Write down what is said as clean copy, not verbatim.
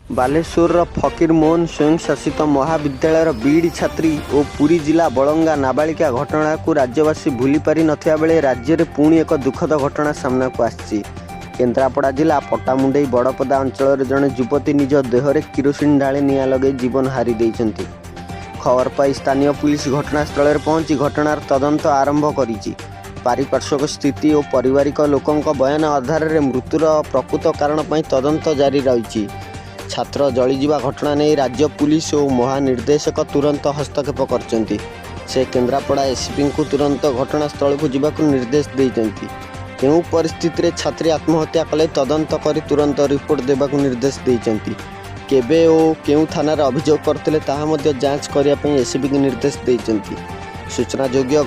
ବାଲେଶ୍ୱରର ଫକୀରମୋହନ ସ୍ୱୟଂଶାସିତ ମହାବିଦ୍ୟାଳୟର ବିଇଡି ଛାତ୍ରୀ ଓ ପୁରୀ ଜିଲ୍ଲା ବଳଙ୍ଗା ନାବାଳିକା ଘଟଣାକୁ ରାଜ୍ୟବାସୀ ଭୁଲି ପାରି ନଥିବା ବେଳେ ରାଜ୍ୟରେ ପୁଣି ଏକ ଦୁଃଖଦ ଘଟଣା ସାମ୍ନାକୁ ଆସିଛି। କେନ୍ଦ୍ରାପଡ଼ା ଜିଲ୍ଲା ପଟ୍ଟାମୁଣ୍ଡାଇ ବଡ଼ପଦା ଅଞ୍ଚଳରେ ଜଣେ ଯୁବତୀ ନିଜ ଦେହରେ କିରୋସିନ ଢାଳି ନିଆଁ ଲଗାଇ ଜୀବନ ହାରି ଦେଇଛନ୍ତି। ଖବର ପାଇ ସ୍ଥାନୀୟ ପୁଲିସ ଘଟଣାସ୍ଥଳରେ ପହଞ୍ଚି ଘଟଣାର ତଦନ୍ତ ଆରମ୍ଭ କରିଛି। ପାରିପାର୍ଶ୍ୱିକ ସ୍ଥିତି ଓ ପାରିବାରିକ ଲୋକଙ୍କ ବୟାନ ଆଧାରରେ ମୃତ୍ୟୁର ପ୍ରକୃତ କାରଣ ପାଇଁ ତଦନ୍ତ ଜାରି ରହିଛି। ଛାତ୍ର ଜଳିଯିବା ଘଟଣା ନେଇ ରାଜ୍ୟ ପୁଲିସ ଓ ମହାନିର୍ଦ୍ଦେଶକ ତୁରନ୍ତ ହସ୍ତକ୍ଷେପ କରିଛନ୍ତି। ସେ କେନ୍ଦ୍ରାପଡ଼ା ଏସିପିଙ୍କୁ ତୁରନ୍ତ ଘଟଣାସ୍ଥଳକୁ ଯିବାକୁ ନିର୍ଦ୍ଦେଶ ଦେଇଛନ୍ତି। କେଉଁ ପରିସ୍ଥିତିରେ ଛାତ୍ରୀ ଆତ୍ମହତ୍ୟା କଲେ, ତଦନ୍ତ କରି ତୁରନ୍ତ ରିପୋର୍ଟ ଦେବାକୁ ନିର୍ଦ୍ଦେଶ ଦେଇଛନ୍ତି। କେବେ ଓ କେଉଁ ଥାନାରେ ଅଭିଯୋଗ କରିଥିଲେ, ତାହା ମଧ୍ୟ ଯାଞ୍ଚ କରିବା ପାଇଁ ଏସିବିକୁ ନିର୍ଦ୍ଦେଶ ଦେଇଛନ୍ତି। ସୂଚନାଯୋଗ୍ୟ,